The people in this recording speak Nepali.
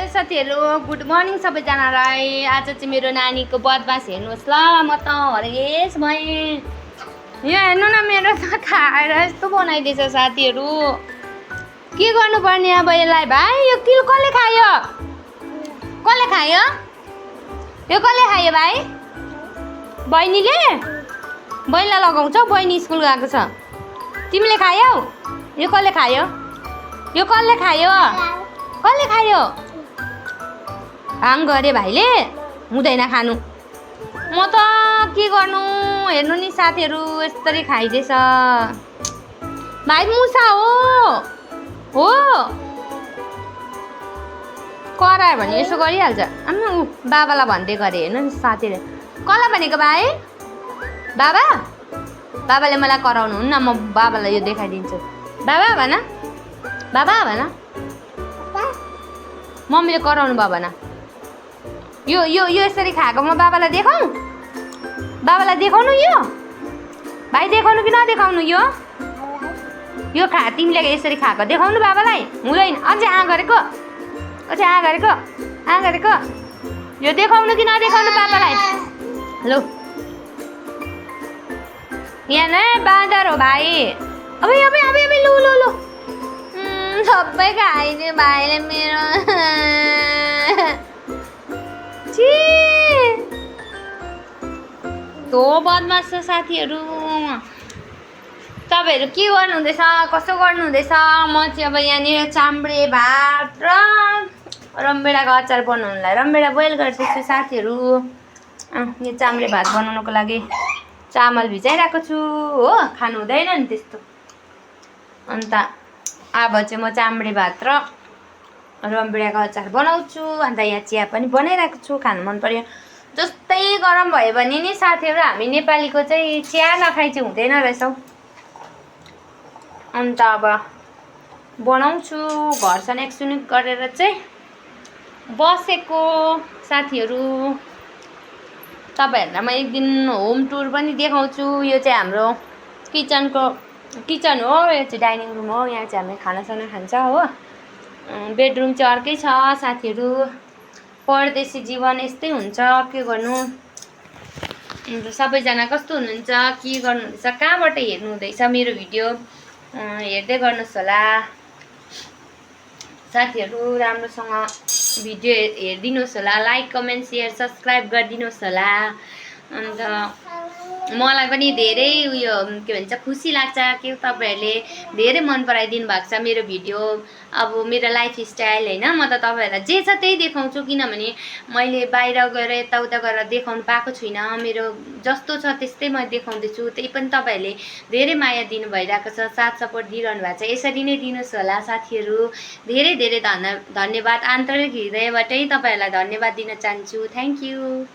साथीहरु गुड मर्निङ सबैजनालाई। आज चाहिँ मेरो नानीको बदमास हेर्नुहोस् ल। म त हरेस भएँ। यहाँ हेर्नु न मेरो त खाएर यस्तो बनाइदिएछ साथीहरु। के गर्नुपर्ने अब यसलाई भाइ? यो किल कसले खायो? कसले खायो? यो कसले खायो भाइ? बहिनीले? बहिनीलाई लगाउँछौ? बहिनी स्कुल गएको छ। तिमीले खायौ? यो कसले खायो? यो कसले खायो? कसले खायो? हाङ गरे भाइले? हुँदैन खानु। म त के गर्नु? हेर्नु नि साथीहरु यसरी खाइदिएछ। भाइ मुसा हो करायो भने यसो गरिहाल्छ। बाबालाई भन्दै गरे। हेर्नु नि साथीहरु। कसलाई भनेको भाइ? बाबा? बाबाले मलाई कराउनु हुन्न। म बाबालाई यो देखाइदिन्छु। बाबा भन। बाबा भन। मम्मीले कराउनु भयो भन। यो यो यो यसरी खाएको म बाबालाई देखाउँ? बाबालाई देखाउनु यो? भाइ देखाउनु कि नदेखाउनु यो? यो खा तिमीले यसरी खाएको देखाउनु बाबालाई? हुँदैन। अझै गरेको? अझै गरेको? यो देखाउनु कि नदेखाउनु बाबालाई? लु यहाँ न बाँदर हो भाइ। अबे लु सबै खाइदियो भाइले मेरो। तो बदमास छ साथीहरु। तपाईहरु के गर्नुहुँदैछ? कसो गर्नुहुँदैछ? म चाहिँ अब यहाँनिर चाम्रे भात र रमभेडाको अचार बनाउनुलाई रमभेडा बोइल गर्दैछु साथीहरु। यो चाम्रे भात बनाउनको लागि चामल भिजाइरहेको छु हो। खानु हुँदैन नि त्यस्तो। अन्त अब चाहिँ म चाम्रे भात र रमभेडाको अचार बनाउँछु। अन्त यहाँ चिया पनि बनाइरहेको छु। खानु मन पर्यो। जस्तै गरम भयो भने नि साथीहरु हामी नेपालीको चाहिँ चिया नखाइ चाहिँ हुँदैन रहेछ। अन्त अब बनाउँछु। घर सनेकसुनिक गरेर चाहिँ बसेको साथीहरु। तपाईहरुलाई म एक दिन होम टुर पनि देखाउँछु। यो चाहिँ हाम्रो किचन हो। यो चाहिँ डाइनिङ रुम हो। यहाँ चाहिँ हामी खानासाना खान्छ हो। बेडरुम चाहिँ अर्कै छ साथीहरु। परदेशी जीवन यस्तै हुन्छ। के गर्नु? अन्त सबैजना कस्तो हुनुहुन्छ? के गर्नुहुँदैछ? कहाँबाट हेर्नुहुँदैछ मेरो भिडियो? हेर्दै गर्नुहोस् होला साथीहरु। राम्रोसँग भिडियो हेरिदिनुहोस् होला। लाइक कमेन्ट सेयर सब्स्क्राइब गरिदिनुहोस् होला। अन्त मलाई पनि धेरै उयो के भन्छ खुसी लाग्छ कि तपाईहरुले धेरै मन पराइदिनु भएको छ मेरो भिडियो। अब मेरो लाइफ स्टाइल हैन। म त तपाईहरुलाई जे छ त्यही देखाउँछु। किनभने मैले बाहिर गएर यताउता गरेर देखाउनु पाएको छुइनँ। मेरो जस्तो छ त्यस्तै म देखाउँदैछु। त्यही पनि तपाईहरुले धेरै माया दिनु भइरहेको छ। साथ सपोर्ट दिइरहनु भएको छ। यसरी नै दिनुहोस् होला साथीहरु। धेरै धेरै धन्यवाद। आन्तरिक हृदयबाटै तपाईहरुलाई धन्यवाद दिन चाहन्छु। Thank you.